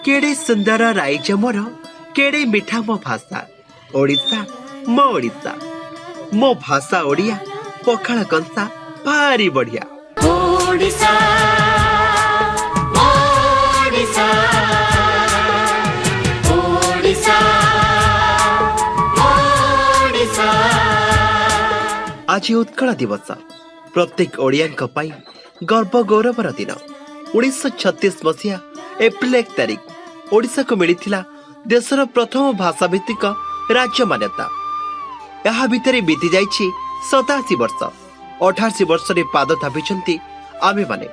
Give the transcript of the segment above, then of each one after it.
କେଡ଼େ ସୁନ୍ଦର ରାଇଜ ମୋର, କେଡ଼େ ମିଠା ମୋ ଭାଷା, ଓଡ଼ିଶା ମୋ ଓଡ଼ିଶା। ମୋ ଭାଷା ଓଡ଼ିଆ, ପଖାଳ କଂସା ଭାରି ବଢିଆ। ଓଡ଼ିଶା, ଓଡ଼ିଶା, ଓଡ଼ିଶା, ଓଡ଼ିଶା। ଆଜି ଉତ୍କଳ ଦିବସ ପ୍ରତ୍ୟେକ ଓଡ଼ିଆଙ୍କ ପାଇଁ ଗର୍ବ ଗୌରବର ଦିନ। 1936 ମସିହା ଏପ୍ରିଲ 1 ତାରିଖ ଓଡ଼ିଶାକୁ ମିଳିଥିଲା ଦେଶର ପ୍ରଥମ ଭାଷାଭିତ୍ତିକ ରାଜ୍ୟ ମାନ୍ୟତା। ଏହା ଭିତରେ ବିତି ଯାଇଛି 87 ବର୍ଷ। 88 ବର୍ଷରେ ପାଦ ଥାପିଛନ୍ତି ଆମେମାନେ।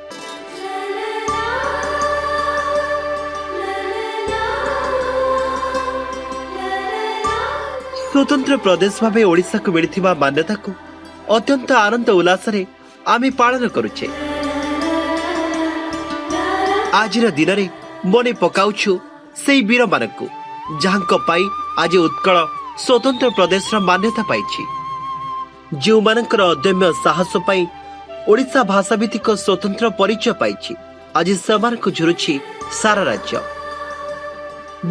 ସ୍ୱତନ୍ତ୍ର ପ୍ରଦେଶ ଭାବେ ଓଡ଼ିଶାକୁ ମିଳିଥିବା ମାନ୍ୟତାକୁ ଅତ୍ୟନ୍ତ ଆନନ୍ଦ ଉଲ୍ଲାସରେ ଆମେ ପାଳନ କରୁଛେ। ଆଜିର ଦିନରେ ମନେ ପକାଉଛୁ ସେଇ ବୀରମାନଙ୍କୁ, ଯାହାଙ୍କ ପାଇଁ ଆଜି ଉତ୍କଳ ସ୍ୱତନ୍ତ୍ର ପ୍ରଦେଶର ମାନ୍ୟତା ପାଇଛି, ଯେଉଁମାନଙ୍କର ଅଦମ୍ୟ ସାହସ ପାଇଁ ଓଡ଼ିଶା ଭାଷାଭିତ୍ତିକ ସ୍ୱତନ୍ତ୍ର ପରିଚୟ ପାଇଛି। ଆଜି ସେମାନଙ୍କୁ ଝୁରୁଛି ସାରା ରାଜ୍ୟ।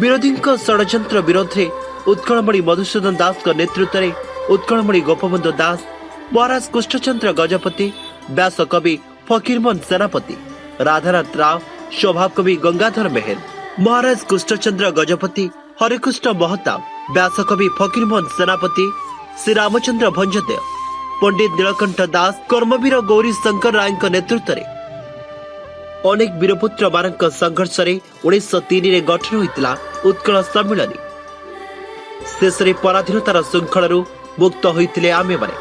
ବିରୋଧୀଙ୍କ ଷଡ଼ଯନ୍ତ୍ର ବିରୋଧରେ ଉତ୍କଳମଣି ମଧୁସୂଦନ ଦାସଙ୍କ ନେତୃତ୍ୱରେ ଉତ୍କଳମଣି ଗୋପବନ୍ଧୁ ଦାସ, ମହାରାଜ କୃଷ୍ଣଚନ୍ଦ୍ର ଗଜପତି, ବ୍ୟାସ କବି ଫକୀରମୋହନ ସେନାପତି, ରାଧାନାଥ ରାଓ, ସ୍ୱଭାବ କବି ଗଙ୍ଗାଧର ମେହେର, ମହାରାଜ କୃଷ୍ଣଚନ୍ଦ୍ର ଗଜପତି, ହରେକୃଷ୍ଣ ମହତାବ, ବ୍ୟାସକବି ଫକୀରମୋହନ ସେନାପତି, ଶ୍ରୀରାମଚନ୍ଦ୍ର ଭଞ୍ଜଦେବ, ପଣ୍ଡିତ ନୀଳକଣ୍ଠ ଦାସ, କର୍ମବୀର ଗୌରୀ ଶଙ୍କର ରାୟଙ୍କ ନେତୃତ୍ୱରେ ଅନେକ ବୀରପୁତ୍ରମାନଙ୍କ ସଂଘର୍ଷରେ 1903ରେ ଗଠନ ହୋଇଥିଲା ଉତ୍କଳ ସମ୍ମିଳନୀ। ଶେଷରେ ପରାଧୀନତାର ଶୃଙ୍ଖଳରୁ ମୁକ୍ତ ହୋଇଥିଲେ ଆମେମାନେ।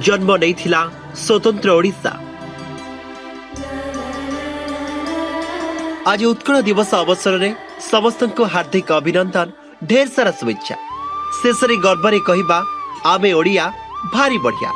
ଜନ୍ମ ନେଇଥିଲା ସ୍ୱତନ୍ତ୍ର ଓଡ଼ିଶା। ଆଜି ଉତ୍କଳ ଦିବସ ଅବସରରେ ସମସ୍ତଙ୍କୁ ହାର୍ଦ୍ଦିକ ଅଭିନନ୍ଦନ, ଢେର ସାରା ଶୁଭେଚ୍ଛା। ଶେଷରେ ଗର୍ବରେ କହିବା, ଆମେ ଓଡ଼ିଆ ଭାରି ବଢିଆ।